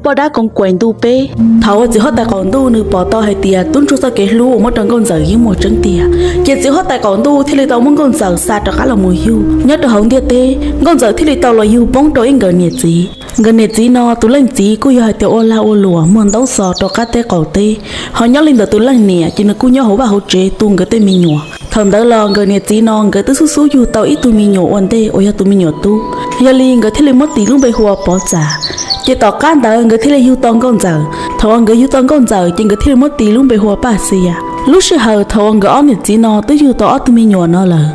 Poj dab koom kuam ntuj peb. Thaum uas txiv huab tais qaum ntuj nws pom tau hais tias tub ntsuag txoj kev hlub uas muab rau nkauj ntxawm yeej muaj tseeb tiag, ces txiv huab tais qaum ntuj thiaj li tau muab nkauj ntxawm xa rov qab los mus yug nyob rau hauv ntiaj teb. Nkauj ntxawm thiaj li tau los yug poob rau ib nkawm niam txiv. Nkawm niam txiv no tus leej txiv kuj yog hais tias ua lag ua luam muag ntaub xov rau qab teb qaum teb, ho nyob li ntawm tus leej niam ces nws kuj nyob hauv vaj hauv tsev tu nkawd tej me nyuam. Thaum ntawd los nkawm niam txiv no nkawd twb xub xub yug tau ib tug me nyuam ua ntej uas yog tus me nyuam tub, yog li nkawd thiaj li muab tis lub npe hu ua Pov Txam. Ces tom qab ntawd nkawd thiaj li yug tau nkauj ntxawm. Thaum uas nkawd yug tau nkauj ntxawm ces nkawd thiaj li muab tis lub npe hu ua Paj Xia. Lub sij hawm thaum uas nkawd ob niam txiv no twb yug tau ob tug me nyuam no lawm,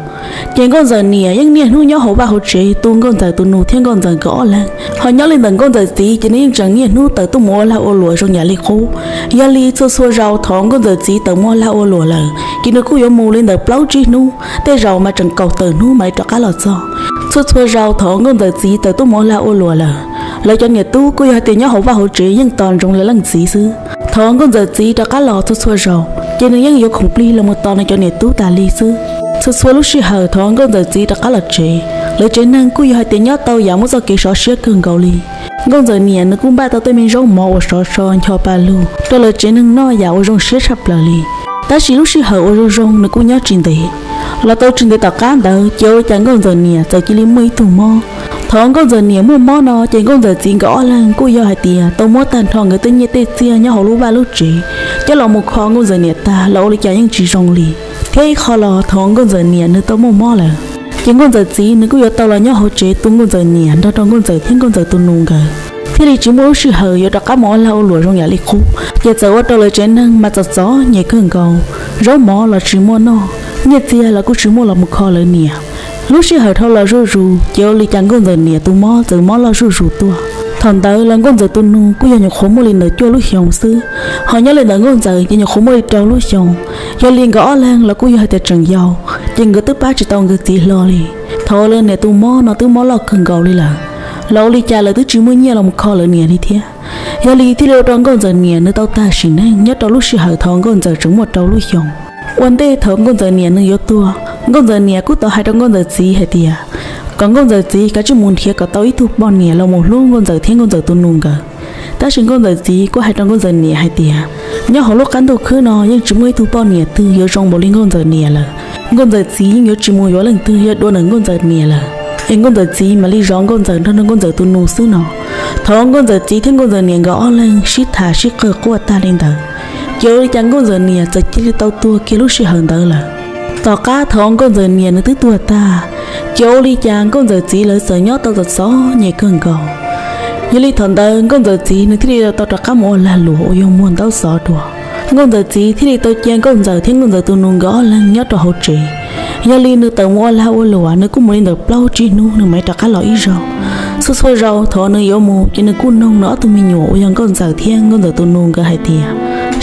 ces nkauj ntxawm niam yeej niaj hnub nyob hauv vaj hauv tsev tu nkauj ntxawm tus nus thiab nkauj ntxawm nkawd ob leeg. Ho nyob li ntawm nkauj ntxawm txiv ces nws yeej tseem niaj hnub tawm tuaj mus ua lag ua luam zoo yam li qub. Yog li txhua txhua zaus thaum uas nkauj ntxawm txiv tawm mus ua lag ua luam lawm ces nws kuj yuav mus li ntawm plaub tsib hnub, tej zaum mas tseem kaum tawm hnub mam li rov qab los txog. Txhua txhua zaus thaum uas nkauj ntxawm txiv tawm tuaj mus ua lag ua luam lawm, lawv cov niam tub kuj yog hais tias nyob hauv vaj hauv tsev yeej tos ntsoov lawv leej txiv xwb. Thaum uas nkauj ntxawm txiv rov qab los txhua txhua zaus ces nws yeej yuav khoom plig los mus tos nws cov niam tub tas li xwb. Txhua txhua lub sij hawm thaum uas nkauj ntxawm txiv rov qab los tsev, lawv tsev neeg kuj yog hais tias nyob tau yam muaj txoj kev sov siab kawg nkaus li. Nkauj ntxawm niam nws kuj npaj tau tej me zaub mov uas sov so ncho pa lug rau lawv tsev neeg noj yam uas zoo siab tshaj plaws li. Tab sis lub sij hawm uas zoo zoo nws kuj nyob tsis ntev. Los tau tsis ntev tom qab ntawd ces ua li cas nkauj ntxawm niam txawm cia li muaj ib tug mob. Thaum uas nkauj ntxawm niam muaj mob no ces nkauj ntxawm txiv nkawd ob leeg kuj yog hais tias tau muab tag nrho nkawd tej nyiaj tej txiaj nyob hauv lub vaj lub tsev coj los mus kho nkauj ntxawm niam tag los ua li cas yeej tsis zoo li. Thiab ib qho los thaum uas nkauj ntxawm niam nws tau muaj mob lawm, ces nkauj ntxawm txiv nws kuj yuav tau los nyob hauv tsev tu nkauj ntxawm niam nrog rau nkauj ntxawm thiab nkauj ntxawm tus nus nkawd, thiaj li tsis muaj lub sij hawm yuav rov qab mus ua lag ua luam zoo yam li qub. Ces txawm ua rau lawv tsev neeg mas txom txom nyem kawg nkaus, zaub mov los tsis muaj noj, nyiaj txiag los kuj tsis muaj los mus kho lawv niam. Lub sij hawm dhau los zuj zus ces ua li cas nkauj ntxawm niam tus mob txawm mob loj zuj zus tuaj. Thaum ntawd los nkauj ntxawm tus nus kuj yog nyuam qhuav muaj li ntawm cuaj lub xyoos xwb, ho nyob li ntawm nkauj ntxawm ces nyuam qhuav muaj li rau lub xyoos. Yog li nkawd ob leeg los kuj yog hais tias tseem yau, ces nkawd twb pab tsis tau nkawd txiv hlo li. Thaum uas lawv niam tus mob no twb mob loj kawg nkaus li lawm, los ua li cas lawv twb tsis muaj nyiaj los mus kho lawv niam li thiab. Yog li thiaj li ua rau nkauj ntxawm niam nws tau tag sim neej nyob rau lub sij hawm thaum uas nkauj ntxawm tseem muaj rau lub xyoos. Ua ntej thaum nkauj ntxawm niam nws yuav tuag, nkauj ntxawm niam kuj tau hais rau nkauj ntxawm txiv hais tias kom nkauj ntxawm txiv kav tsij mus nrhiav kom tau ib tug poj niam los mus hlub nkauj ntxawm thiab nkauj ntxawm tus nus nkawd. Tab sis nkauj ntxawm txiv kuj hais rau nkauj ntxawm niam hais tias nyob hauv lub qab ntuj khwb no yeej tsis muaj ib tug poj niam twg yuav zoo npaum li nkauj ntxawm niam lawm. Nkauj ntxawm txiv yeej yuav tsis mus yuav leej twg yog dua ntawm nkauj ntxawm niam lawm, es nkauj ntxawm txiv mam li zov nkauj ntxawm nrog nkauj ntxawm tus nus xwb no. Thaum uas nkauj ntxawm txiv thiab nkauj ntxawm niam nkawd ob leeg sib tham sib qawg quaj tag li ntawd, ces ua li cas nkauj ntxawm niam txawm cia li tau tuag kiag lub sij hawm ntawd lawm. Tom qab thaum uas nkauj ntxawm niam nws twb tuag tag, ces ua li cas nkauj ntxawm txiv lawv txawm nyob tau txom txom nyem kawg nkaus. Yog li thaum ntawd nkauj ntxawm txiv nws thiaj li tau rov qab mus ua lag luam uas yog muag ntaub xov dua. Nkauj ntxawm txiv thiaj li tau cia nkauj ntxawm thiab nkauj ntxawm tus nus nkawd ob leeg nyob rau hauv tsev. Yog li nws tawm mus ua lag ua luam nws kuj mus li ntawm plaub tsib hnub nws mam rov qab los ib zaug. Txhua txhua zaus thaum nws yuav mus ces nws kuj noog nws ob tug me nyuam uas yog nkauj ntxawm thiab nkauj ntxawm tus nus nkawd hais tias,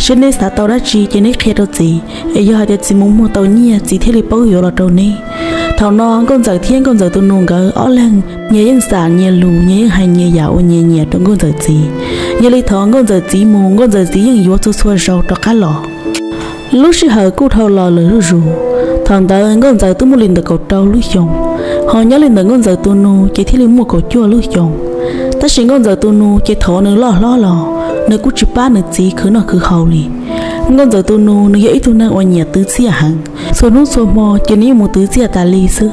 seb neb xav tau dab tsi ces neb qhia rau txiv, es yog hais tias txiv mus muag tau nyiaj txiv thiaj li paub yuav los rau neb. Thaum no nkauj ntxawm thiab nkauj ntxawm tus nus nkawd ob leeg nyias yeej xam nyias lus, nyias yeej hais nyias yam uas nyias nyiam rau nkauj ntxawm txiv. Yog li thaum nkauj ntxawm txiv mus nkauj ntxawm txiv yeej yuav txhua txhua zaus rov qab los. Lub sij hawm kuj dhau los lawm zuj zus. Thaum ntawd nkauj ntxawm twb muaj li ntawm kaum rau lub xyoos, ho nyob li ntawm nkauj ntxawm tus nus ces thiaj li muaj kaum cuaj lub xyoos. Tab sis nkauj ntxawm tus nus ces thaum nws loj hlob los nws kuj tsis pab nws txiv khwv noj khwv haus li. Nkauj ntxawm tus nus nws yog ib tug neeg uas nyiam twv txiaj heev, txhua hnub txhua hmo ces nws yeej mus twv txiaj tas li xwb.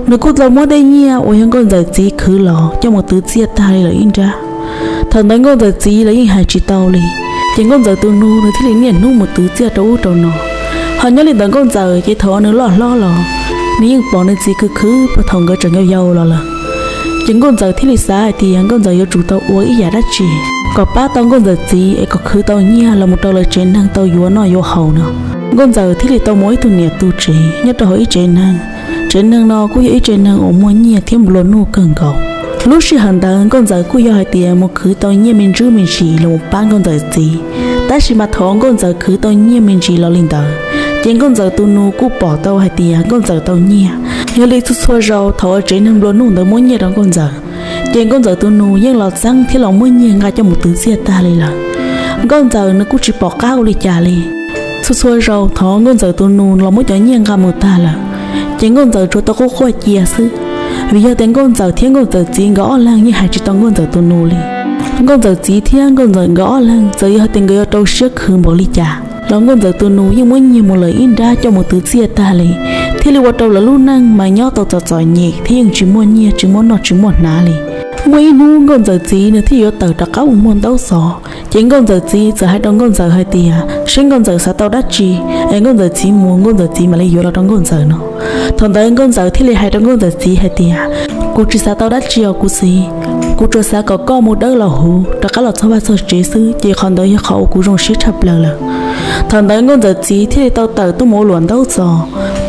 Nws kuj tau muab tej nyiaj uas yog nkauj ntxawm txiv khwv los coj mus twv txiaj tag li lawm ib nrab. Thaum ntawd nkauj ntxawm txiv los yeej hais tsis tau li, ces nkauj ntxawm tus nus nws thiaj li niaj hnub mus twv txiaj rau ub rau no. Ho nyob li ntawm nkauj ntxawm ces thaum uas nws loj hlob los nws yeej pom nws txiv khwv khwv puag thaum nkawd tseem yau yau los lawm. Ces nkauj ntxawm thiaj li xav hais tias nkauj ntxawm yuav tsum tau ua ib yam dab tsi kom pab tau nkauj ntxawm txiv es kom khwv tau nyiaj los mus rau lawv tsev neeg tau yuav noj yuav haus no. Nkauj ntxawm thiaj li tau mus ib tug niam tu tsev nyob rau hauv ib tsev neeg. Tsev neeg no kuj yog ib tsev neeg uas muaj nyiaj thiab nplua nuj kawg nkaus. Lub sij hawm ntawd nkauj ntxawm kuj yog hais tias mus khwv tau nyiaj me ntsis me ntsis los mus pab nkauj ntxawm txiv. Tab sis mas thaum nkauj ntxawm khwv tau nyiaj me ntsis los li ntawd, ces nkauj ntxawm tus nus kuj pom tau hais tias nkauj ntxawm tau nyiaj. Yog li txhua txhua zaus thaum uas tsev neeg nplua nuj ntawd muab nyiaj rau nkauj ntxawm, ces nkauj ntxawm tus nus yeej los txeeb thiab los muab nyiaj nqa coj mus twv txiaj tag li lawm. Nkauj ntxawm nws kuj tsis pom qab ua li cas li. Txhua txhua zaus thaum nkauj ntxawm tus nus los muab cov nyiaj nqa mus tag lawm, ces nkauj ntxawm tsuas tau quaj quaj cia xwb, vim yog tias nkauj ntxawm thiab nkauj ntxawm txiv nkawd ob leeg yeej hais tsis tau nkauj ntxawm tus nus li. Nkauj Ntxawm txiv thiab Nkauj Ntxawm nkawd ob leeg txawm yog hais tias nkawd yuav rau siab khwv npaum li cas los Nkauj Ntxawm tus nus yeej muab nyiag mus lawm ib nrab coj mus twv txiaj tag li, thiaj li ua rau lawv lub neej mas nyob tau txom txom nyem thiab yeej tsis muaj nyiaj tsis muaj noj tsis muaj hnav li. Muaj ib hnub Nkauj Ntxawm txiv nws thiaj yuav tawm rov qab mus muag ntaub xov, ces Nkauj Ntxawm txiv txawm hais rau Nkauj Ntxawm hais tias seb Nkauj Ntxawm xav tau dab tsi es Nkauj Ntxawm txiv mus Nkauj Ntxawm txiv mam li yuav los rau Nkauj Ntxawm no. Thaum ntawd Nkauj Ntxawm thiaj li hais rau Nkauj Ntxawm txiv hais tias, kuv tsis xav tau dab tsi os kuv txiv, kuv tsuas xav kom koj mus dawb los huv rov qab los txog vaj txog tsev xwb ces qhov ntawd yog qhov uas kuv zoo siab tshaj plaws lawm. Thaum ntawd Nkauj Ntxawm txiv thiaj li tau tawm tuaj mus ua luam ntaub xov.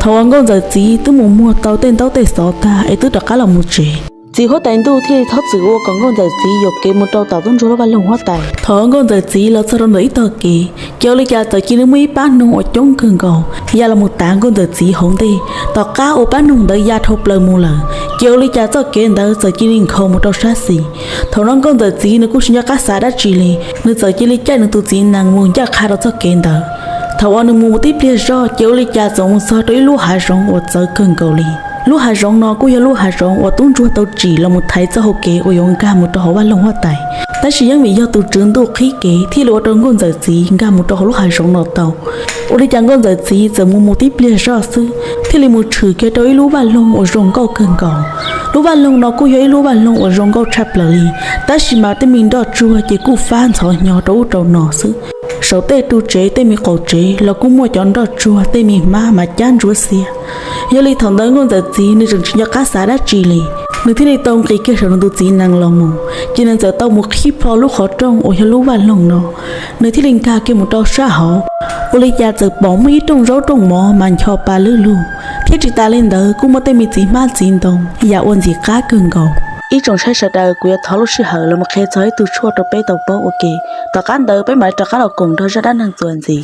Thaum uas Nkauj Ntxawm txiv twb mus muag tau tej ntaub tej xov tag es twb rov qab los mus tsev, txiv huab tais ntuj thiaj li txhob txwm ua kom Nkauj Ntxawm txiv yuam kev mus rau tom tub ntsuag lub vaj loog huab tais. Thaum uas Nkauj Ntxawm txiv los txog rau ntawm ib tog kev, ces ua li cas txawm cia li muaj ib pab noog uas coob kawg nkaus ya los mus tav Nkauj Ntxawm txiv hauv ntej. Tom qab uas pab noog ntawd ya dhau plaws mus lawm, ces ua li cas txoj kev ntawd txawm cia li nkhaus mus rau sab xis. Thaum no Nkauj Ntxawm txiv nws kuj tsis nco qab xav dab tsi li, nws txawm cia li caij nws tus txiv nees mus ncaj qha rau txoj kev ntawd. Thaum uas nws mus mus tib pliag zoj ces ua li cas txawm mus txog rau ib lub hav zoov uas txawv kawg nkaus li. Lub hav zoov no kuj yog lub hav zoov uas tub ntsuag tau tsim los mus thaiv txoj hau kev uas yuav nkag mus rau hauv vaj loog huab tais. Tab sis yeej vim yog tus tswv ntuj qhib kev thiaj li ua rau Nkauj Ntxawm txiv nkag mus rau hauv lub hav zoov no tau. Ua li cas Nkauj Ntxawm txiv txawm mus mus tib pliag zoj xwb thiaj li mus tshwm kiag rau ib lub vaj loog uas zoo nkauj kawg nkaus. Lub vaj loog no kuj yog ib lub vaj loog uas zoo nkauj tshaj plaws li, tab sis mas tej me nroj tsuag ces kuj fab ntxhov hnyo rau ub rau no xwb. Saum tej ru tsev tej me qaum tsev los kuj muaj cov nroj tsuag tej me hmab mas cab ntsuab xiab. Yog li thaum ntawd Nkauj Ntxawm txiv nws tseem tsis nco qab xav dab tsi li, nws thiaj li tau nqis kiag saum nws tus txiv nees los mus, ces nws txawm tau mus qhib plho lub qhov rooj uas yog lub vaj loog no. Nws thiaj li nkag kiag mus rau sab hauv, ua li cas txawm pom muaj ib rooj zaub rooj mov mas ncho pa lwj lug, thiab tsis tas li ntawd kuj muaj tej me txiv hmab txiv ntoo yam ua ntxim qab kawg nkaus. Ib tsoom saib sawv daws, kuv yuav thov lub sij hawm los mus qhia txog ib tug tshuaj rau peb tau paub ua ke, tom qab ntawd peb mam li rov qab los koom nrog zaj dab neeg txuas ntxiv.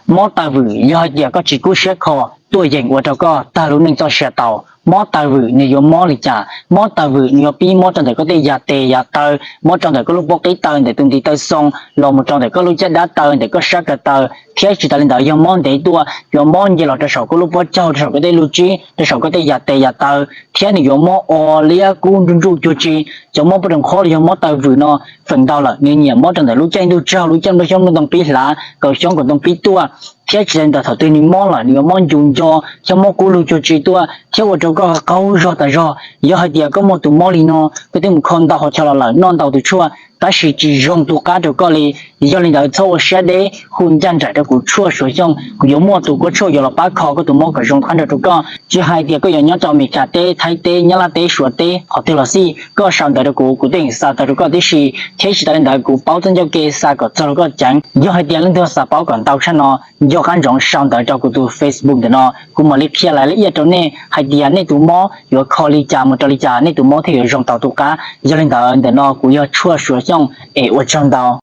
Mob taw vwm, yog hais tias koj tsis kub siab kho, tuaj yeem ua rau koj tag lub neej txoj sia tau. Mob taw vwm nws yuav mob li cas? Mob taw vwm nws yuav pib mob rau ntawm koj tej yam tes yam taw, mob rau ntawm koj lub pob qib taw ntawm tus ntiv taw xoo los mus rau ntawm koj lub caj dab taw ntawm koj sab kaw taw, thiab tsis tas li ntawd yog mob ntev tuaj yuav mob nce los rau saum koj lub pob caug, rau saum koj tej lub tsib, rau saum koj tej yam tes yam taw, thiab nws yuav mob o liab kub nruj nruj cuag tsi. Cov mob poj rooj qhob los yog mob taw vwm no feem ntau lawm nws nyiam mob rau ntawm lub caij ntuj tsaug, lub caij nplooj xyoob nplooj ntoo pib hlav, kaum xyoo kaum ntoo pib tuaj, thiab tsis tas li ntawd thaum twg nws mob lawm nws yuav mob ncu nco, thiab mob kub lug cuag tsi tuaj, thiab ua rau koj qaug zog tas zog. Yog hais tias koj muaj tus mob li no, koj twb mus kho ntau qhov chaw los lawm, noj ntau tus tshuaj, tab sis tsis zoo tu qab rau koj li. Yog li ntawd txhob ua siab deb, hu ncaj nraim rau kuv Tshuaj Suav Xyooj, kuv yuav muaj tus kua tshuaj yuav los pab kho koj tus mob kom zoo qab nrog rau koj. Tsis hais tias koj yuav nyob rau Amelikas teb, Thaib teb, Nyab Laj teb, Suav teb, qhov twg los xij, koj sau ntawv rau kuv, kuv yeej xa tau rau koj tib si, thiab tsis tas li ntawd kuv paub txoj ncauj ke xa kom txog rau koj ceev. Yog hais tias leej twg xav paub kom ntau tshaj no, nco qab ntsoov sau ntawv rau kuv tus Facebook ntawm no, kuv mam li qhia lais la iaj rau nej hais tias nej tus mob yuav kho li cas mus rau li cas nej tus mob thiaj yuav zoo tau tu qab. Yog li ntawd ntawm no kuv yog Tshuaj Suav Xyooj es ua tsaug ntau.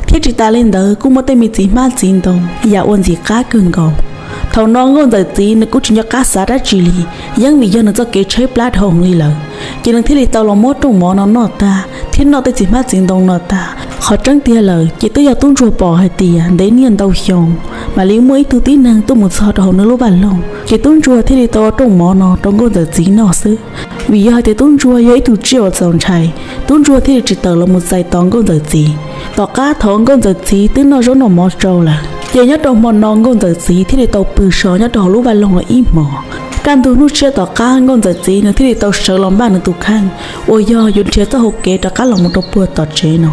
Thiab tsis tas li ntawd kuj muaj tej me txiv hmab txiv ntoo yam ua ntxim qab kawg nkaus. Thaum no Nkauj Ntxawm txiv nws kuj tsis nco qab xav dab tsi li, yeej vim yog nws txoj kev tshaib plab dhau heev li lawm, ces nws thiaj li tau los muab rooj mov no noj tag thiab noj tej txiv hmab txiv ntoo no tag. Qhov tseeb tiag lawm ces twb yog tub ntsuag pom hais tias ntev niaj ntau xyoo mam li muaj ib tug tib neeg tuaj mus txog rau hauv nws lub vaj loog, ces tub ntsuag thiaj li tau ua rooj mov no rau Nkauj Ntxawm txiv noj xwb. Vim yog hais tias tub ntsuag yog ib tug tsiaj uas txaus ntshai, tub ntsuag thiaj li tsis tawm los mus txais tos Nkauj Ntxawm txiv. Tom qab thaum Nkauj Ntxawm txiv twb noj zaub noj mov tsau lawm, ces nyob rau hmo no Nkauj Ntxawm txiv thiaj li tau pw so nyob rau hauv lub vaj loog los ib hmos. Kaj ntug hnub tshiab tom qab Nkauj Ntxawm txiv nws thiaj li tau sawv los npaj nws tus kheej uas yog yuav nrhiav txoj hau kev rov qab los mus rau puag tom tsev no.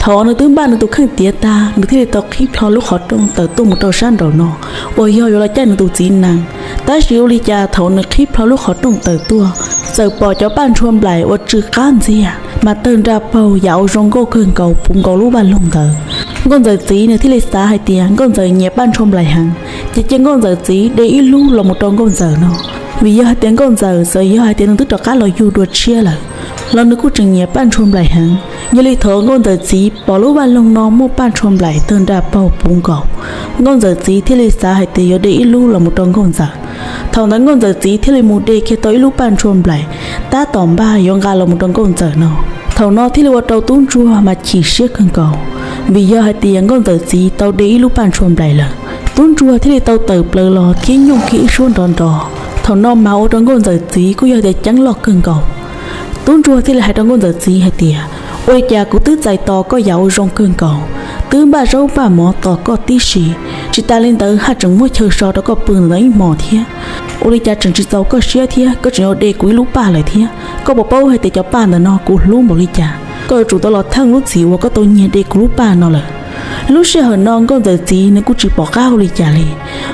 Thaum nws twb npaj nws tus kheej tiav tag, nws thiaj li tau qhib plho lub qhov rooj tawm tuaj mus rau sab nraum no uas yog yuav los caij nws tus txiv nees. Tab sis ua li cas thaum nws qhib plho lub qhov rooj tawm tuaj, txawm pom cov paj ntshua nplaim uas tsw qab ntxiag mas tawg nra paug yam uas zoo nkauj kawg nkaus puv nkaus lub vaj loog ntawd. Nkauj Ntxawm txiv nws thiaj li xav hais tias Nkauj Ntxawm nyiam paj ntshua nplaim heev, ces cia Nkauj Ntxawm txiv de ib lub los mus rau Nkauj Ntxawm no. Vim yog hais tias Nkauj Ntxawm txawm yog hais tias nws twb rov qab los yug dua tshiab lawm, los nws kuj tseem nyiam paj ntshua nplaim heev. Yog li thaum Nkauj Ntxawm txiv pom lub vaj loog no muaj paj ntshua nplaim tawg nra paug puv nkaus, Nkauj Ntxawm txiv thiaj li xav hais tias yuav de ib lub los mus rau Nkauj Ntxawm. Thaum ntawd Nkauj Ntxawm txiv thiaj li mus de kiag tau ib lub paj ntshua nplaim, tab tom npaj yuav nqa los mus rau Nkauj Ntxawm no. Thaum no thiaj li ua rau tub ntsuag mas chim siab kawg nkaus, vim yog hais tias Nkauj Ntxawm txiv tau de ib lub paj ntshua nplaim lawm. Tub ntsuag thiaj li tau tawm plaws los thiab nyooj kiag ib suab nrov nrov. Thaum no mas ua rau Nkauj Ntxawm txiv kuj yog tias ceeb loj kawg nkaus. Tub ntsuag thiaj li hais rau Nkauj Ntxawm txiv hais tias, Ua li cas kuv twb txais tos koj yam ua zoo kawg nkaus, twb npaj zaub npaj mov tos koj tib si, tsis tas li ntawd haj tseem muab chaw so rau koj pw ntawm no ib hmos thiab. Ua li cas tseem tsis txaus koj siab thiab, koj tseem yuav de kuv ib lub paj lawm thiab? Koj puas paub hais tias cov paj ntawm no kuv hlub npaum li cas? Koj yuav tsum tau los theej lub txim uas koj tau nyiag de kuv lub paj no lawm. Lub sij hawm no nkauj ntxawm txiv nws kuj tsis pom qab ua li cas li.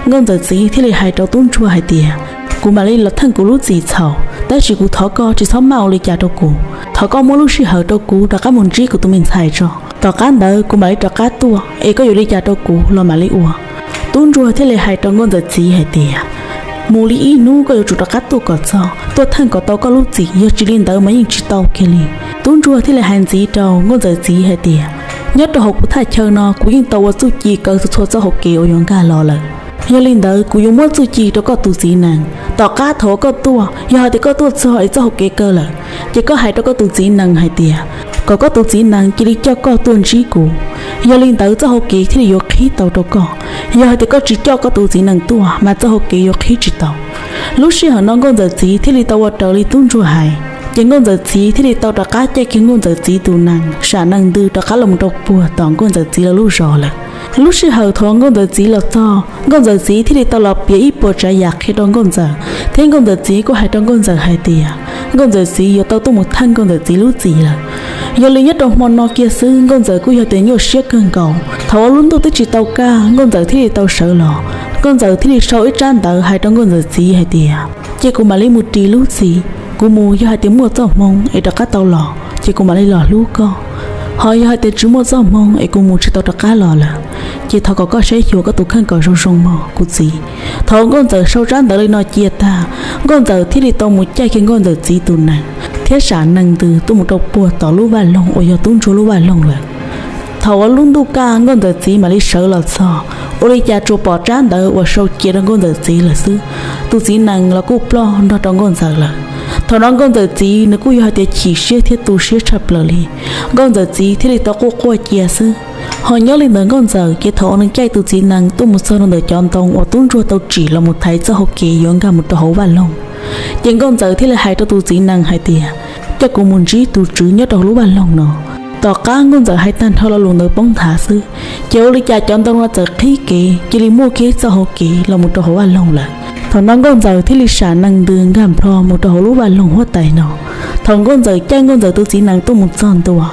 Nkauj ntxawm txiv thiaj li hais rau tub ntsuag hais tias, kuv mam li los theej kuv lub txim txhaum, tab sis kuv thov koj tsis txhob maj ua li cas rau kuv. Thov koj muab lub sij hawm rau kuv rov qab mus ntsib kuv tus me ntxhais tso. Tom qab ntawd kuv mam li rov qab tuaj, es koj yuav li cas rau kuv los mam li ua. Tub ntsuag thiaj li hais rau nkauj ntxawm txiv hais tias, mus li ib hnub koj yuav tsum rov qab tuaj kom txog, tuaj theej kom tau koj lub txim, yog tsis li ntawd mas yeej tsis tau kiag li. Tub ntsuag thiaj li hais ntxiv rau nkauj ntxawm txiv hais tias, nyob rau hauv kuv thaj chaw no kuv yeej tau ua txuj ci kaw txhua txhua txoj hau kev uas yuav nkag los lawm. Yog li ntawd kuv yuav muab txuj ci rau koj tus txiv nees. Tom qab thaum uas koj tuaj, yog hais tias koj tuaj txog es txoj hau kev kaw lawm, ces koj hais rau koj tus txiv nees hais tias, kom koj tus txiv nees cia li coj koj tuaj ntsib kuv. Yog li ntawd txoj hau kev thiaj li yuav qhib tau rau koj. Yog hais tias koj tsis coj koj tus txiv nees tuaj mas txoj hau kev yuav qhib tsis tau. Lub sij hawm no nkauj ntxawm txiv thiaj li tau ua raws li tub ntsuag hais, ces nkauj ntxawm txiv thiaj li tau rov qab caij kiag nkauj ntxawm txiv tus nees sam nees ntws rov qab los mus rau puag tom nkauj ntxawm txiv lawv lub zos lawm. Lub sij hawm thaum nkauj ntxawm txiv los txog, nkauj ntxawm txiv thiaj li tau los piav ib puas tsav yam qhia rau nkauj ntxawm, thiab nkauj ntxawm txiv kuj hais rau nkauj ntxawm hais tias, nkauj ntxawm txiv yuav tau tuaj mus theej nkauj ntxawm txiv lub txim lawm. Yog li nyob rau hmo no kiag xwb nkauj ntxawm kuj yog tias nyuaj siab kawg nkaus. Thaum uas lub ntuj twb tsis tau kaj nkauj ntxawm thiaj li tau sawv los. Nkauj ntxawm thiaj li sau ib tsab ntawv hais rau nkauj ntxawm txiv hais tias, cia kuv mam li mus ris lub txim, kuv mus yog hais tias muaj txoj hmoo es rov qab tau los ces kuv mam li los hlub koj. Ho yog hais tias tsis muaj txoj hmoo es kuv mus tsis tau rov qab los lawm, ces thov kom koj saib xyuas koj tus kheej kom zoo zoo mog kuv txiv. Thaum uas nkauj ntxawm sau tsab ntawv li no cia tag, nkauj ntxawm thiaj li tau mus caij kiag nkauj ntxawm txiv tus nees thiab sam nees ntws tuaj mus rau puag tom lub vaj loog uas yog tub ntsuag lub vaj loog lawm. Thaum uas lub ntuj kaj nkauj ntxawm txiv mam li sawv los txog, ua li cas tsuas pom tsab ntawv uas sau cia rau nkauj ntxawm txiv lawm xwb. Tus txiv nees los kuj ploj nrog rau nkauj ntxawm lawm. Thaum no nkauj ntxawm txiv nws kuj yog hais tias chim siab thiab tu siab tshaj plaws li. Nkauj ntxawm txiv thiaj li tau quaj quaj cia xwb. Ho nyob li ntawd nkauj ntxawm ces thaum uas nws caij tus txiv nees tuaj mus txog rau ntawm cov ntoo uas tub ntsuag tau tsim los mus thaiv txoj hau kev yuav nkag mus rau hauv vaj loog, ces nkauj ntxawm thiaj li hais rau tus txiv nees hais tias, coj kuv mus ntsib tus tswv nyob rau hauv lub vaj loog no. Tom qab nkauj ntxawm hais tag nrho lo lus ntawd poob nthav xwb, ces ua li cas cov ntoo no txawm qhib kev cia li muaj kiag txoj hau kev los mus rau hauv vaj loog lawm. Thaum no nkauj ntxawm thiaj li sam nees ntws nkag nplho mus rau hauv lub vaj loog huab tais no. Thaum nkauj ntxawm caij nkauj ntxawm tus txiv nees tuaj mus txog ntua,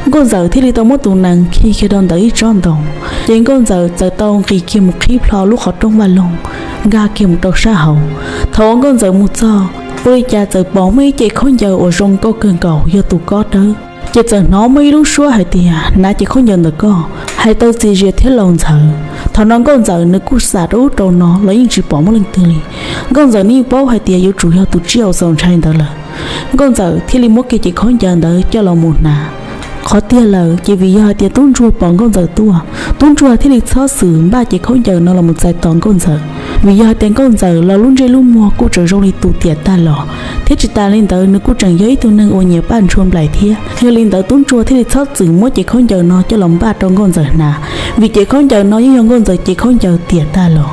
nkauj ntxawm thiaj li tau muab tus nees khi kiag rau ntawm ib tsob ntoo, ces nkauj ntxawm txawm tau nqis kiag mus qhib plho lub qhov rooj vaj loog, nkag kiag mus rau sab hauv. Thaum uas nkauj ntxawm mus txog, ua li cas txawm pom muaj ib ce khaub ncaws uas zoo nkauj kawg nkaus yog tus kob dawb. Ces txawm hnov muaj ib lub suab hais tias, hnav ce khaub ncaws ntawm koj, hais tau txias zias thiab laus ntxhawv. Thaum no nkauj ntxawm nws kuj xam rau ub rau no los yeej tsis pom muaj leej twg li. Nkauj ntxawm nws yeej paub hais tias yuav tsum yog tus tsiaj uas txaus ntshai ntawd lawm. Nkauj ntxawm thiaj li muab kiag ce khaub ncaws ntawd coj los mus hnav. Qhov tiag lawm ces vim yog hais tias tub ntsuag pom nkauj ntxawm tuaj, tub ntsuag thiaj li txhob txwm npaj ce khaub ncaws no los mus txais tos nkauj ntxawm. Vim yog hais tias nkauj ntxawm los lub ntsej lub muag kuj tseem zoo li tus tiam tag los, thiab tsis tas li ntawd nws kuj tseem yog ib tug neeg uas nyiam paj ntshua nplaim thiab. Yog li ntawd tub ntsuag thiaj li txhob txwm muab ce khaub ncaws no coj los npaj rau nkauj ntxawm hnav, vim ce khaub ncaws no yeej yog nkauj ntxawm ce khaub ncaws tiam tag los.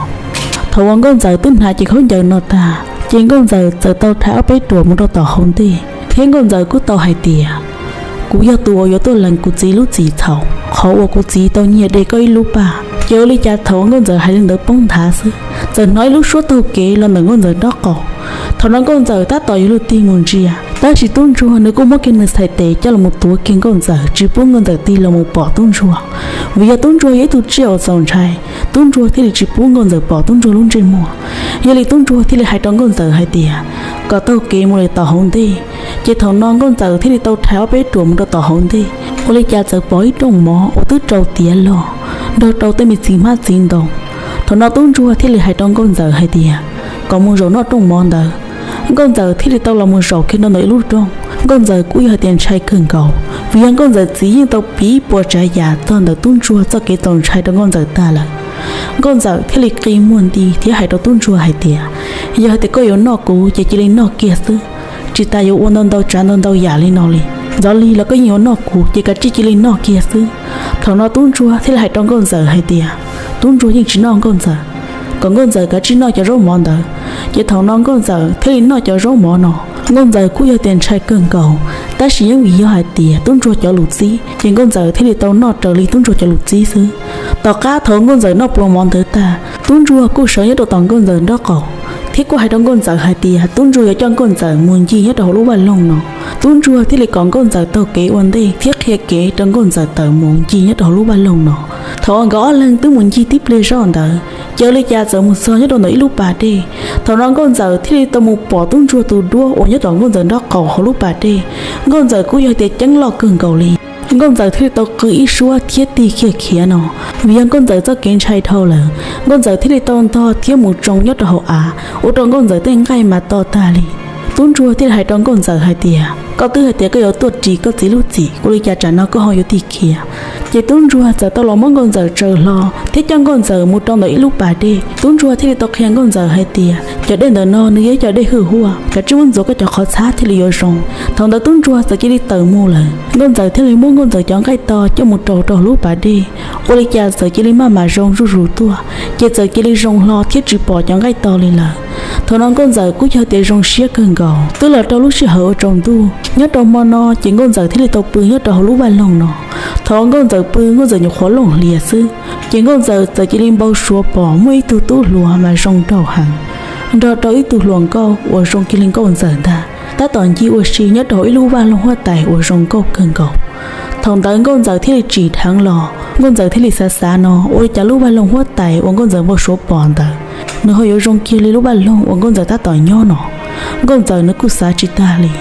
Thaum uas nkauj ntxawm twb hnav ce khaub ncaws no tag, ces nkauj ntxawm txawm tau rhais ob peb ruam mus rau tom hauv ntej, thiab nkauj ntxawm kuj tau hais tias, kuv yog tus uas yuav tuaj lees kuv txiv lub txim txhaum, qhov uas kuv txiv tau nyiag de koj ib lub paj. Ces ua li cas thaum uas nkauj ntxawm hais li ntawd poob nthav xwb, txawm hnov ib lub suab taug kev los ntawm nkauj ntxawm nraub qaum. Thaum no nkauj ntxawm tab tom yuav luag tig mus ntsia, tab sis tub ntsuag nws kuj muab kiag nws txhais tes coj los mus tuav kiag nkauj ntxawm tsis pub nkauj ntxawm tig los mus pom tub ntsuag. Vim yog tub ntsuag yog ib tug tsiaj uas txaus ntshai, tub ntsuag thiaj li tsis pub nkauj ntxawm pom tub ntsuag lub ntsej muag. Yog li tub ntsuag thiaj li hais rau nkauj ntxawm hais tias, kom taug kev mus li tom hauv ntej. Ces thaum no nkauj ntxawm thiaj li tau rhais ob peb ruam mus rau tom hauv ntej, ua li cas txawm pom ib rooj mov uas twb rau tiav log, nrog rau tej me txiv hmab txiv ntoo. Thaum no tub ntsuag thiaj li hais rau nkauj ntxawm hais tias, kom mus zaum noj rooj mov ntawd. Nkauj ntxawm thiaj li tau los mus zaum kiag rau ntawm ib lub rooj. Nkauj ntxawm kuj yog hais tias ntshai kawg nkaus, vim yog nkauj ntxawm txiv yeej tau piav ib puas tsav yam txog ntawm tub ntsuag txoj kev txaus ntshai rau nkauj ntxawm tag lawm. Nkauj ntxawm thiaj li qi muag nti thiab hais rau tub ntsuag hais tias, yog hais tias koj yuav noj kuv ces cia li noj kiag xwb, tsis tas yuav ua ntau ntau tsav ntau ntau yam li no li. Ntxov li los koj yeej yuav noj kuv ces kav tsij cia li noj kiag xwb. Thaum no tub ntsuag thiaj li hais rau nkauj ntxawm hais tias, tub ntsuag yeej tsis noj nkauj ntxawm, kom nkauj ntxawm kav tsij noj cov zaub mov ntawd. Ces thaum no nkauj ntxawm thiaj li noj cov zaub mov no. Nkauj ntxawm kuj yog tias ntshai kawg nkaus, Tab sis yeej vim yog hais tias tub ntsuag cov lus txib, ces nkauj ntxawm thiaj li tau noj raws li tub ntsuag cov lus txib xwb. Tom qab thaum nkauj ntxawm noj plhuav mov ntawd tag, tub ntsuag kuj sawv nyob rau tom nkauj ntxawm nraub qaum, thiab kuj hais rau nkauj ntxawm hais tias tub ntsuag yuav coj nkauj ntxawm mus ncig nyob rau hauv lub vaj loog no. Tub ntsuag thiaj li kom nkauj ntxawm taug kev ua ntej thiab qhia kev rau nkauj ntxawm tawm mus ncig nyob rau hauv lub vaj loog no. Thaum uas nkawd ob leeg twb mus ncig tib pliag zoj ntawd, cia li cas txawm mus txog nyob rau ntawm ib lub pas dej. Thaum no nkauj ntxawm thiaj li tau mus pom tub ntsuag tus duab uas nyob tom nkauj ntxawm nraub qaum hauv lub pas dej. Nkauj ntxawm kuj yog tias ceeb loj kawg nkaus li. Nkauj ntxawm thiaj li tau qw ib suab thiab tig kiag khiav no, vim yog nkauj ntxawm txoj kev ntshai dhau lawm. Nkauj ntxawm thiaj li tau ntog thiab mus tsoo nyob rau hauv av, ua rau nkauj ntxawm tej nqaij mas to tag li. Tub ntsuag thiaj li hais rau nkauj ntxawm hais tias, koj twb hais tias koj yuav tuaj ris koj txiv lub txim, ua li cas tsam no koj ho yuav tig khiav? Ces tub ntsuag txawm tau los muab nkauj ntxawm tsaws hlo thiab coj nkauj ntxawm mus rau ntawm ib lub pas dej. Tub ntsuag thiaj li tau qhia nkauj ntxawm hais tias, cov dej ntawm no nws yog cov dej hwj huaj, kav tsij muab ntxuav koj cov qhov txhab thiaj li yuav zoo. Thaum ntawd tub ntsuag txawm cia li tawm mus lawm. Nkauj ntxawm thiaj li muab nkauj ntxawm cov nqaij to coj mus rau rau hauv lub pas dej, ua li cas txawm cia li maj mam zoo zuj zus tuaj, ces txawm cia li zoo hlo thiab tsis pom cov nqaij to li lawm. Thaum no nkauj ntxawm kuj yog tias zoo siab kawg nkaus. Twb los rau lub sij hawm ua tsaus ntuj, nyob rau hmo no ces nkauj ntxawm thiaj li tau pw nyob rau hauv lub vaj loog no. Thaum uas nkauj ntxawm pw, nkauj ntxawm nyuam qhuav looj hlias xwb, ces nkauj ntxawm txawm cia li npau suav pom muaj ib tug tub hluas mas zoo nraug heev, nrog rau ib tug hluas nkauj uas zoo kiag li nkauj ntxawm ntag, tab tom ncig ua si nyob rau hauv ib lub vaj loog huab tais uas zoo nkauj kawg nkaus. Thaum ntawd nkauj ntxawm thiaj li tsim dheev los, nkauj ntxawm thiaj li xav xav no, ua li cas lub vaj loog huab tais uas nkauj ntxawm npau suav pom ntawd, nws ho yuav zoo kiag li lub vaj loog uas nkauj ntxawm tab tom nyob no? Nkauj ntxawm nws kuj xav tsis tag li.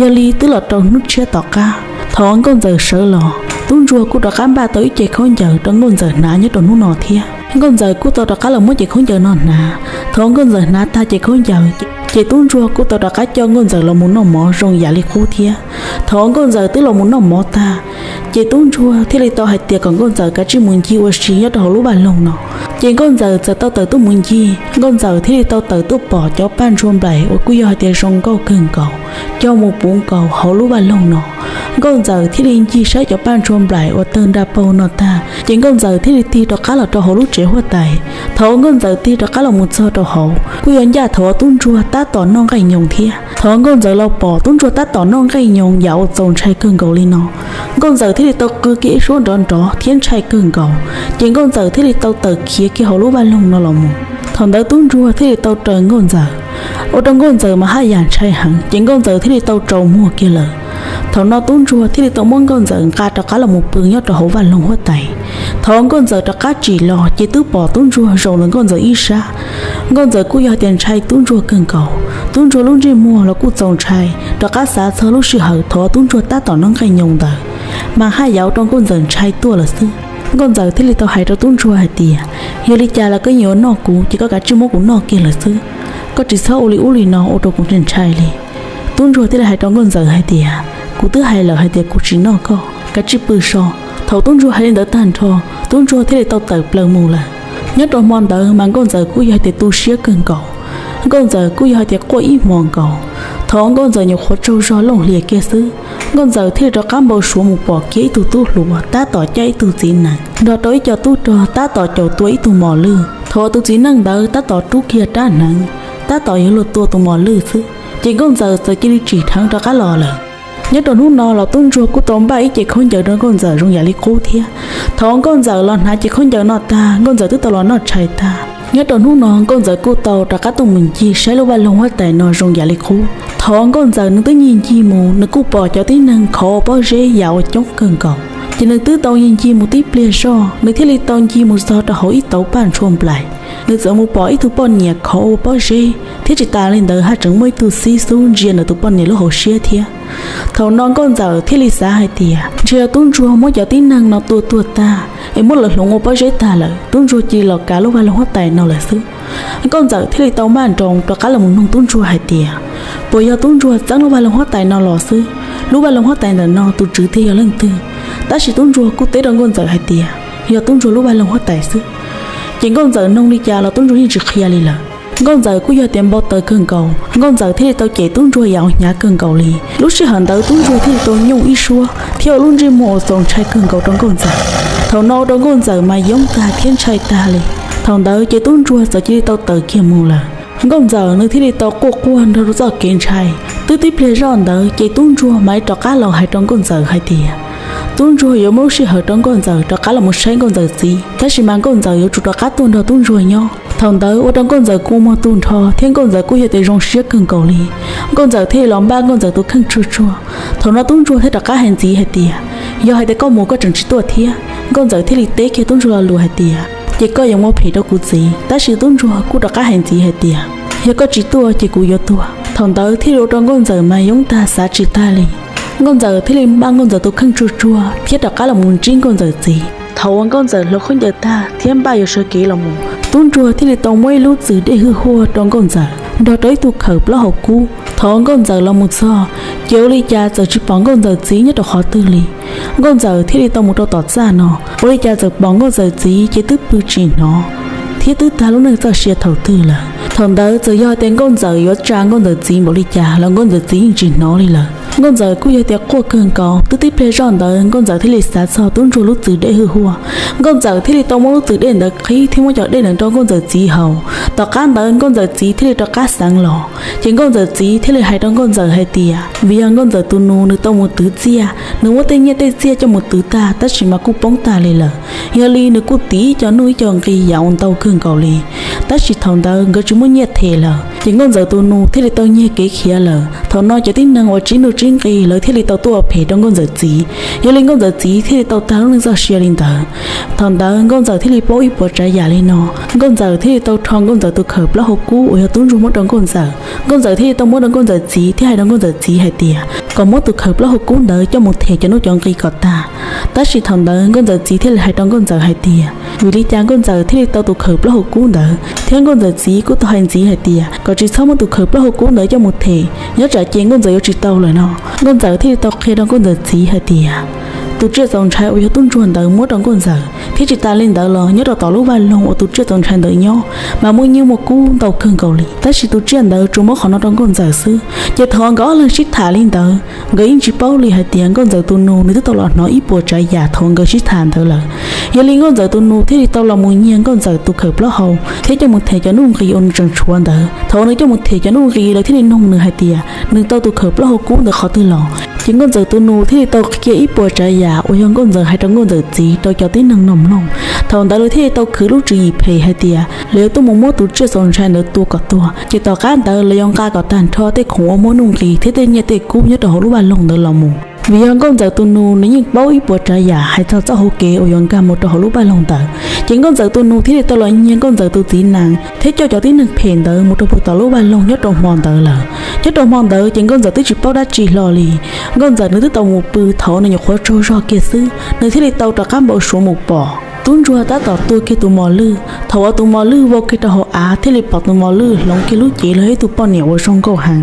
Yog li twb los rau hnub tshiab tom qab, thaum uas nkauj ntxawm sawv los, tub ntsuag kuj rov qab npaj tau ib ce khaub ncaws rau nkauj ntxawm hnav nyob rau hnub no thiab. Nkauj ntxawm kuj tau rov qab los muab ce khaub ncaws no hnav. Thaum uas nkauj ntxawm hnav tag ce khaub ncaws, ces tub ntsuag kuj tau rov qab coj nkauj ntxawm los mus noj mov zoo yam li qub thiab. Thaum uas nkauj ntxawm twb los mus noj mov tag, ces tub ntsuag thiaj li tau hais tias kom nkauj ntxawm kav tsij mus ncig ua si nyob rau hauv lub vaj loog no. Ces nkauj ntxawm txawm tau tawm tuaj mus ncig, nkauj ntxawm thiaj li tau tawm tuaj pom cov paj ntshua nplaim uas kuj yog hais tias zoo nkauj kawg nkaus, cog mus puv nkaus hauv lub vaj loog no. Nkauj ntxawm thiaj li ncig saib cov paj ntshua nplaim uas tawg nra paug no tag, ces nkauj ntxawm thiaj li tig rov qab los rau hauv lub tsev huab tais. Thaum uas nkauj ntxawm tig rov qab los mus txog rau hauv, kuj yog ncaj thaum uas tub ntsuag tab tom noj nqaij nyoos thiab. Thaum uas nkauj ntxawm los pom tub ntsuag tab tom noj nqaij nyoos yam uas txaus ntshai kawg nkaus li no, nkauj ntxawm thiaj li tau qw kiag ib suab nrov nrov thiab ntshai kawg nkaus, ces nkauj ntxawm thiaj li tau tawm khiav kiag hauv lub vaj loog no los mus. Thaum ntawd tub ntsuag thiaj li tau raws nkauj ntxawm, ua rau nkauj ntxawm mas haj yam ntshai heev, ces nkauj ntxawm thiaj li tau tsaus muag kiag lawm. Thaum no tub ntsuag thiaj li tau muab nkauj ntxawm nqa rov qab los mus pw nyob rau hauv vaj loog huab tais. Thaum uas nkauj ntxawm rov qab tsim los ces twb pom tub ntsuag zaum ntawm nkauj ntxawm ib sab. Nkauj ntxawm kuj yog tias ntshai tub ntsuag kawg nkaus, tub ntsuag lub ntsej muag los kuj txaus ntshai, rov qab xav txog lub sij hawm thaum uas tub ntsuag tab tom noj nqaij nyoos ntawd, mas haj yam ua rau nkauj ntxawm ntshai tuaj lawm xwb. Nkauj ntxawm thiaj li tau hais rau tub ntsuag hais tias, yog li cas los koj yeej yuav noj kuv ces koj kav tsij muab kuv noj kiag lawm xwb, koj tsis txhob ua li ub li no ua rau kuv ntshai li. Tub ntsuag thiaj li hais rau nkauj ntxawm hais tias, kuv twb hais lawm hais tias kuv tsis noj koj, kav tsij pw so. Thaum tub ntsuag hais li ntawd tag nrho, tub ntsuag thiaj li tau tawm plaws mus lawm. Nyob rau hmo ntawd mas nkauj ntxawm kuj yog hais tias tu siab kawg nkaus, nkauj ntxawm kuj yog hais tias quaj ib hmos nkaus. Thaum uas nkauj ntxawm nyuam qhuav tsaug zog looj hlias kiag xwb, nkauj ntxawm thiaj li rov qab npau suav mus pom kiag ib tug tub hluas tab tom cab ib tug txiv nees nrog rau ib co tub rog tab tom caum tua ib tug mos lwj. Thaum uas tus txiv neej ntawd tab tom rub kiag rab hneev, tab tom yuav luag tua tus mos lwj xwb, ces nkauj ntxawm txawm cia li tsim dheev rov qab los lawm. Nyob rau hnub no los tub ntsuag kuj tau npaj ib ce khaub ncaws rau nkauj ntxawm zoo yam li qub thiab. Thaum uas nkauj ntxawm los hnav ce khaub ncaws no tag, nkauj ntxawm twb tau los noj tshais tag. Nyob rau hnub no nkauj ntxawm kuj tau rov qab tuaj mus ncig saib lub vaj loog huab tais no zoo yam li qub. Thaum uas nkauj ntxawm nws twb ncig ncig mus, nws kuj pom cov tib neeg khov ua pob zeb yam uas coob kawg nkaus. Ces nws twb tau ncig ncig mus tib pliag zoj, nws thiaj li tau ncig mus txog rau hauv ib tauv paj ntshua nplaim. Nws txawm mus pom ib tug poj niam khov ua pob zeb, thiab tsis tas li ntawd haj tseem muaj ib tug xib xub ntsia ntawm tus poj niam lub hauv siab thiab. Thaum no nkauj ntxawm thiaj li xav hais tias ntshe yog tub ntsuag muab cov tib neeg no tua tuag tag es muab lawv hloov ua pob zeb tag lawm, tub ntsuag cia li los kav lub vaj loog huab tais no lawm xwb. Nkauj ntxawm thiaj li tau maj nroos rov qab los mus noog tub ntsuag hais tias, puas yog tub ntsuag txeeb lub vaj loog huab tais no los xwb? Lub vaj loog huab tais ntawm no tus tswv thiaj yog leej twg? Tab sis tub ntsuag kuj teb rau nkauj ntxawm hais tias yog tub ntsuag lub vaj loog huab tais xwb. Ces nkauj ntxawm noog li cas los tub ntsuag yeej tsis qhia li lawm. Nkauj ntxawm kuj yog tias npau taws kawg nkaus, nkauj ntxawm thiaj li tau cem tub ntsuag yam uas hnyav kawg nkaus li. Lub sij hawm ntawd tub ntsuag thiaj li tau nyooj ib suab thiab ua lub ntsej muag uas txaus ntshai kawg nkaus rau nkauj ntxawm. Thaum no ua rau nkauj ntxawm mas yoob tag thiab ntshai tag li. Thaum ntawd ces tub ntsuag txawm cia li tau tawm kiag mus lawm. Nkauj ntxawm nws thiaj li tau quaj quaj nrog rau txoj kev ntshai, Twb tib pliag zoj ntawd ces tub ntsuag mam li rov qab los hais rau nkauj ntxawm hais tias tub ntsuag yuav muab lub sij hawm rau nkauj ntxawm rov qab los mus saib nkauj ntxawm txiv, tab sis mas nkauj ntxawm yuav tsum rov qab tuaj nrog tub ntsuag nyob. Thaum ntawd ua rau nkauj ntxawm kua muag tu nrho thiab nkauj ntxawm kuj yog tias zoo siab kawg nkaus li. Nkauj ntxawm thiaj li los npaj nkauj ntxawm tus kheej tsuag tsuag. Thaum no tub ntsuag thiaj rov qab hais ntxiv hais tias, yog hais tias koj mus koj tseem tsis tuaj thiab. Nkauj ntxawm thiaj li teb kiag tub ntsuag lo lus hais tias, ces koj yuav muaj phem rau kuv txiv. Tab sis tub ntsuag kuj rov qab hais ntxiv hais tias, yog koj tsis tuaj ces kuv yuav tuag. Thaum ntawd thiaj li ua rau nkauj ntxawm mas yoob tag xav tsis tag li. Nkauj ntxawm thiaj li npaj nkauj ntxawm tus kheej tsuag tsuag thiab rov qab los mus ntsib nkauj ntxawm txiv. Thaum uas nkauj ntxawm hloov khaub ncaws tag thiab npaj yuav sawv kev los mus, tub ntsuag thiaj li tau muab ib lub txwm dej hwj huaj rau nkauj ntxawm nrog rau ib tug khawm plaub hau kub. Thaum uas nkauj ntxawm los mus txog, ces ua li cas txawm tsis pom nkauj ntxawm txiv nyob rau qhov twg li. Nkauj ntxawm thiaj li tau mus rau tom txaj no, ua li cas txawm pom nkauj ntxawm txiv ces twb pw tsis hnov thiab twb tag lub neej txoj sia thaum twg lawm. Thaum ntawd txawm yog tias nkauj ntxawm yuav tsa nkauj ntxawm txiv npaum li cas los nkauj ntxawm txiv yeej tsis hnov li lawm. Nkauj ntxawm kuj yog tias quaj kawg nkaus, twb tib pliag zoj ntawd nkauj ntxawm thiaj li xav txog tub ntsuag lub txwm dej hwj huaj. Nkauj ntxawm thiaj li tau muab lub txwm dej ntawd qhib thiab muab cov dej ntawd nrog nkauj ntxawm txiv haus. Tom qab ntawd nkauj ntxawm txiv thiaj li rov qab xeev los, ces nkauj ntxawm txiv thiaj li hais rau nkauj ntxawm hais tias vim yog nkauj ntxawm tus nus nws tau mus twv txiaj, nws muab tej nyiaj tej txiaj coj mus twv tag tab sis mas kuj poob tag li lawm. Yog li nws kuj tiv ib co nuj ib co nqi yam uas ntau kawg nkaus li. Tab sis thaum ntawd nkawd tsis muaj nyiaj them lawm, ces nkauj ntxawm tus nus thiaj li tau nyiag kev khiav lawm. Thaum no cov tib neeg uas tsib nuj tsib nqi lawv thiaj li tau tuaj ua phem rau nkauj ntxawm txiv. Yog li nkauj ntxawm txiv thiaj li tau tag lub neej txoj sia li ntawd. Thaum ntawd nkauj ntxawm thiaj li paub ib puas tsav yam li no, nkauj ntxawm thiaj li tau rho nkauj ntxawm tus khawm plaub hau kub uas yog tub ntsuag muab rau nkauj ntxawm. Nkauj ntxawm thiaj li tau muab rau nkauj ntxawm txiv thiab hais rau nkauj ntxawm txiv hais tias kom muab tus khawm plaub hau kub ntawd coj mus them cov nuj cov nqi kom tag. Tab sis thaum ntawd nkauj ntxawm txiv thiaj li hais rau nkauj ntxawm hais tias vim li cas nkauj ntxawm thiaj li tau tus khawm plaub hau kub ntawd, thiab nkauj ntxawm txiv kuj tau hais ntxiv hais tias kom tsis txhob muab tus khawm plaub hau kub ntawd coj mus them, nyob tsam ces nkauj ntxawm yuav tsis tau lawm no. Nkauj ntxawm thiaj li tau qhia rau nkauj ntxawm txiv hais tias tus tsiaj txaus ntshai uas yog tub ntsuag ntawd muab rau nkauj ntxawm, thiab tsis tas li ntawd los nyob rau tom lub vaj loog uas tus tsiaj txaus ntshai ntawd nyob mas muaj nyiaj muaj kub ntau kawg nkaus li, tab sis tus tsiaj ntawd tsuas muab qhov no rau nkauj ntxawm xwb. Ces thaum nkawd ob leeg sib tham li ntawd, nkawd yeej tsis paub li hais tias nkauj ntxawm tus nus nws twb tau los hnov ib puas tsav yam thaum nkawd sib tham ntawd lawm. Yog li nkauj ntxawm tus nus thiaj li tau los mus nyiag nkauj ntxawm tus khawm plaub hau thiab coj mus them cov nuj nqi uas nws tseem tshuav ntawd. Thaum uas nws coj mus them cov nuj nqi lawv thiaj li noog nws hais tias nws tau tus khawm plaub hau kub ntawd qhov twg los. Ces nkauj ntxawm tus nus thiaj li tau qhia ib puas tsav yam uas yog nkauj ntxawm hais rau nkauj ntxawm txiv rau cov tib neeg no mloog. Thaum ntawd lawv thiaj li tau khwv lub tswv yim phem hais tias lawv yuav tuaj mus muab tus tsiaj txaus ntshai ntawd tua kom tuag, ces tom qab ntawd lawv yuav nqa kom tag nrho tej khoom uas muaj nuj nqis thiab tej nyiaj tej kub nyob rau hauv lub vaj loog ntawd los mus. Vim yog nkauj ntxawm tus nus nws yeej paub ib puas tsav yam hais txog txoj hauv kev uas yuav nkag mus rau hauv lub vaj loog ntawd, ces nkauj ntxawm tus nus thiaj li tau los nyiag nkauj ntxawm tus txiv nees thiab coj cov tib neeg phem ntawd mus rau puag tom lub vaj loog nyob rau hmo ntawd lawm. Nyob rau hmo ntawd ces nkauj ntxawm twb tsis paub dab tsi hlo li. Nkauj ntxawm nws twb tau mus pw thaum nws nyuam qhuav tsaug zog kiag xwb, nws thiaj li tau rov qab npau suav mus pom tub ntsuag tab tom tua kiag tus mos lwj. Thaum uas tus mos lwj vau kiag rau hauv av thiaj li pom tus mos lwj hloov kiag lub cev los yog ib tug poj niam uas zoo nkauj heev,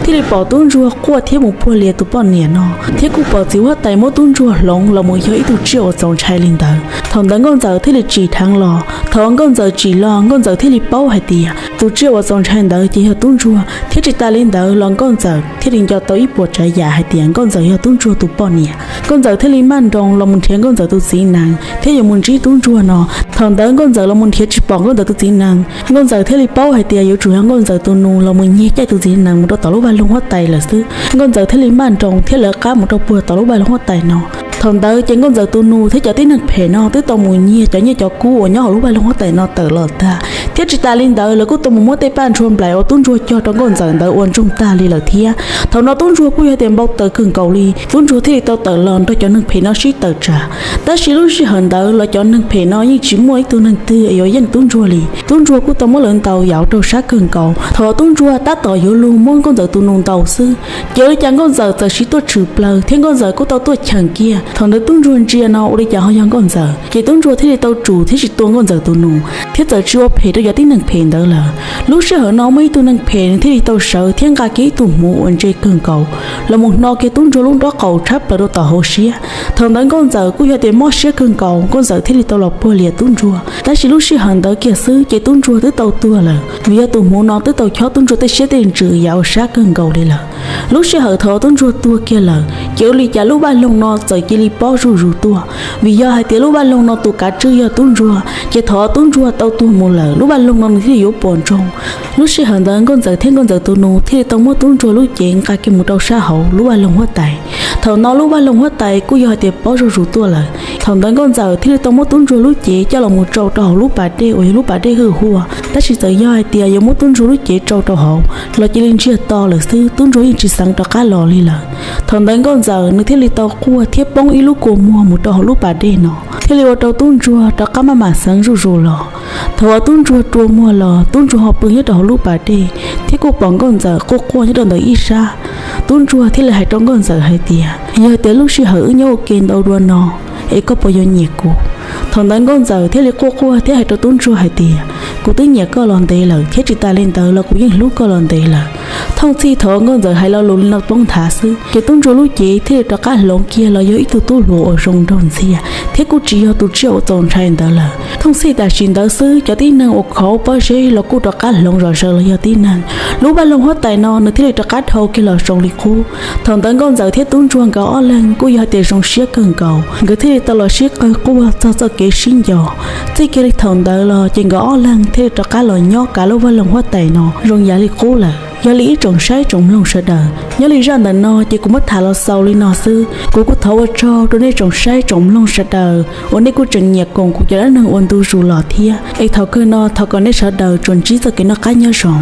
thiaj li pom tub ntsuag quaj thiab mus puag lias tus poj niam no, thiab kuj pom txiv huab tais muab tub ntsuag hloov los mus yog ib tug tsiaj uas txaus ntshai li ntawd. Thaum ntawd nkauj ntxawm thiaj li tsim dheev los. Thaum uas nkauj ntxawm tsim los nkauj ntxawm thiaj li paub hais tias tus tsiaj uas txaus ntshai ntawd ces yog tub ntsuag, thiab tsis tas li ntawd los nkauj ntxawm thiaj li nco tau ib puas tsav yam hais tias nkauj ntxawm yog tub ntsuag tus poj niam. Nkauj ntxawm thiaj li maj nroos los mus nrhiav nkauj ntxawm tus txiv nees thiab yuav mus ntsib tub ntsuag no. Thaum ntawd nkauj ntxawm los mus nrhiav tsis pom nkauj ntxawm tus txiv nees, nkauj ntxawm thiaj li paub hais tias yuav tsum yog nkauj ntxawm tus nus los mus nyiag caij tus txiv nees mus rau tom lub vaj loog huab tais lawm xwb. Nkauj ntxawm thiaj li maj nroos thiab lawv qab mus rau puag tom lub vaj loog huab tais no. Thaum ntawd ces nkauj ntxawm tus nus thiab cov tib neeg phem no twb tau mus nyiag cov nyiaj cov kub uas nyob hauv lub vaj loog huab tais no tawm los tag, thiab tsis tas li ntawd lawv kuj tau mus muab tej paj ntshua nplaim uas tub ntsuag cog rau nkauj ntxawm ntawd ua ntsoog tag li lawm thiab. Thaum no tub ntsuag kuj yog tias npau taws kawg nkaus li, tub ntsuag thiaj li tau tawm los nrog cov neeg phem no sib tawm tsam. Tab sis lub sij hawm ntawd los cov neeg phem no yeej tsis muaj ib tug neeg twg yuav yeej tub ntsuag li. Tub ntsuag kuj tau muab lawv ntaus yam uas raug sab kawg nkaus. Thaum tub ntsuag tab tom yuav luag muab nkauj ntxawm tus nus ntaus xwb, ces ua li cas nkauj ntxawm txawm siv tuaj tshwm plaws thiab nkauj ntxawm kuj tau tuaj cheem kiag. Thaum ntawd tub ntsuag ntsia no ua li cas ho yog nkauj ntxawm, ces tub ntsuag thiaj li tau tsum thiab tsis tua nkauj ntxawm tus nus, thiab txawm tsis ua phem rau cov tib neeg phem ntawd lawm. Lub sij hawm no muaj ib tug neeg phem nws thiaj li tau sawv thiab nqa kiag ib tug hmuv uas ntse kawg nkaus los mus hno kiag tub ntsuag lub nrob qaum tshab plaws rau tom hauv siab. Thaum ntawd nkauj ntxawm kuj yog tias mob siab kawg nkaus, nkauj ntxawm thiaj li tau los puag lias tub ntsuag. Tab sis lub sij hawm ntawd kiag xwb ces tub ntsuag twb tau tuag lawm, vim yog tus hmuv no twb tau chob tub ntsuag tej siab tej ntsws yam uas sab kawg nkaus li lawm. Lub sij hawm thaum tub ntsuag tuag kiag lawm, ces ua li cas lub vaj loog no txawm cia li pob zuj zus tuaj, vim yog hais tias lub vaj loog no tus kav tswj yog tub ntsuag, Ces thaum tub ntsuag tau tuag mus lawm, lub vaj loog no nws thiaj li yuav pom ntsoog. Lub sij hawm ntawd nkauj ntxawm thiab nkauj ntxawm tus nus thiaj li tau muab tub ntsuag lub cev nqa kiag mus rau sab hauv lub vaj loog huab tais. Thaum no lub vaj loog huab tais kuj yog hais tias pob zuj zus tuaj lawm. Thaum ntawd nkauj ntxawm thiaj li tau muab tub ntsuag lub cev coj los mus tsau rau hauv lub pas dej uas yog lub pas dej hwj huaj. Tab sis txawm yog hais tias yuav muab tub ntsuag lub cev tsau rau hauv los cia li ntsiag to lawm xwb, tub ntsuag yeej tsis xeev rov qab los li lawm. Thaum ntawd nkauj ntxawm nws thiaj li tau quaj thiab poob ib lub kua muag mus rau hauv lub pas dej no, thiaj li ua rau tub ntsuag rov qab maj mam xeev zuj zus los. Thaum uas tub ntsuag rua muag los, tub ntsuag ho pw nyob rau hauv lub pas dej, thiab kuj pom nkauj ntxawm quaj quaj nyob rau ntawm ib sab. Tub ntsuag thiaj li hais rau nkauj ntxawm hais tias, yog tias lub sij hawm wb nyob ua ke ntau dua no, es koj puas yuav nyiam kuv? Thaum ntawd nkauj ntxawm thiaj li quaj quaj thiab hais rau tub ntsuag hais tias, kuv twb nyiam koj los ntev lawm, thiab tsis tas li ntawd los kuv yeej hlub koj los ntev lawm. Thooj txhij thaum nkauj ntxawm hais lo lus li no poob nthav xwb, ces tub ntsuag lub cev thiaj li rov qab hloov kiag los yog ib tug tub hluas uas zoo nraug ntxiag, thiab kuj tsis yog tus tsiaj uas txaus ntshai ntawd lawm. Thooj txhij tam sim ntawd xwb, cov tib neeg uas khov pob zeb los kuj rov qab hloov zom zaws los yog tib neeg. Lub vaj loog huab tais no nws thiaj li rov qab dhau kiag los zoo li qub. Thaum ntawd nkauj ntxawm thiab tub ntsuag nkawd ob leeg kuj yog hais tias zoo siab kawg nkaus, nkawd thiaj li tau los sib qawg quaj txog txoj kev sib nco. Txij kiag li thaum ntawd los ces nkawd ob leeg thiaj li rov qab los nyob kav lub vaj loog huab tais no zoo yam li qub lawm. Yog li ib tsoom saib tsoom mloog sawv daws, nyob li zaj ntawm no ces kuv muab tham los xaus li no xwb. Kuv kuj thov ua tsaug rau nej tsoom saib tsoom mloog sawv daws uas nej kuj tseem nyiam koom kuv cov dab neeg ua ntu zus los thiab. Es thaum kawg no thov kom nej sawv daws tsuas ntsib txoj kev noj qab nyob zoo.